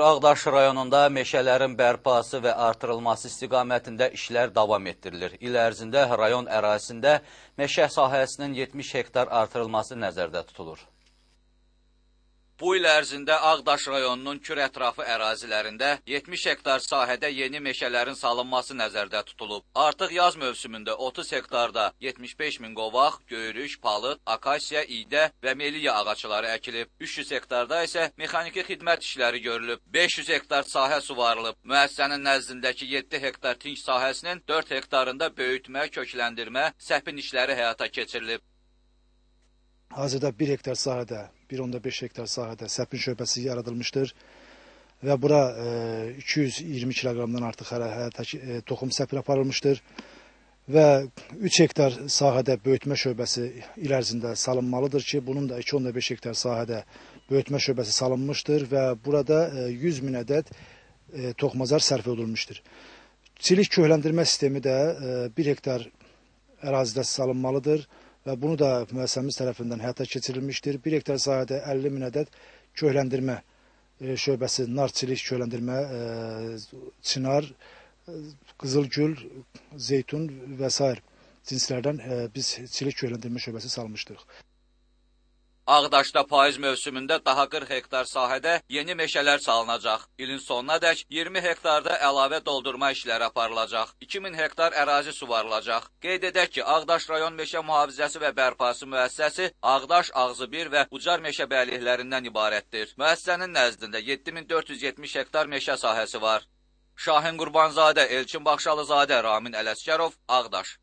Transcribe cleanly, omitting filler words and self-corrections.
Ağdaş rayonunda meşələrin bərpası və artırılması istiqamətində işlər davam etdirilir. İl ərzində rayon ərazisində meşə sahəsinin 70 hektar artırılması nəzərdə tutulur. Bu il ərzində Ağdaş rayonunun Kür ətrafı ərazilərində 70 hektar sahədə yeni meşələrin salınması nəzərdə tutulub. Artıq yaz mövsümündə 30 hektarda 75 min qovaq, göyrüş, palıd, akasiya, iydə və meliya ağacları əkilib. 300 hektarda isə mexaniki xidmət işləri görülüb. 500 hektar sahə suvarılıb. Müəssisənin nəzdindəki 7 hektar tinc sahəsinin 4 hektarında böyütmə, kökləndirmə, səpin işləri həyata keçirilib. Hazırda 1 hektar sahədə, 1,5 hektar sahədə səpin şöbəsi yaradılmışdır və bura 220 kiloqramdan artıq hələ toxum səpin aparılmışdır və 3 hektar sahədə böyütmə şöbəsi il ərzində salınmalıdır ki, bunun da 2,5 hektar sahədə böyütmə şöbəsi salınmışdır və burada 100 min ədəd toxmazar sərf olunmuşdur. Çilik köhləndirmə sistemi də 1 hektar ərazidə salınmalıdır və bunu da müəssisəmiz tərəfindən həyata keçirilmişdir. 1 hektar sahədə 50 min ədəd köhləndirmə şöbəsi, nar çilik köhləndirmə, çınar, qızılgül, zeytun və sair cinslərdən biz çilik köhləndirmə şöbəsi salmışdıq. Ağdaşda payız mövsümündə daha 40 hektar sahədə yeni meşələr salınacaq. İlin sonunadək 20 hektarda əlavə doldurma işləri aparılacaq. 2000 hektar ərazi suvarılacaq. Qeyd edək ki, Ağdaş rayon meşə mühafizəsi və bərpası müəssisəsi Ağdaş, Ağzıbir və Ucar meşə bəyliklərindən ibarətdir. Müəssisənin nəzdində 7470 hektar meşə sahəsi var. Şahin Qurbanzadə, Elçin Baxşalızadə, Ramin Ələsgərov, Ağdaş.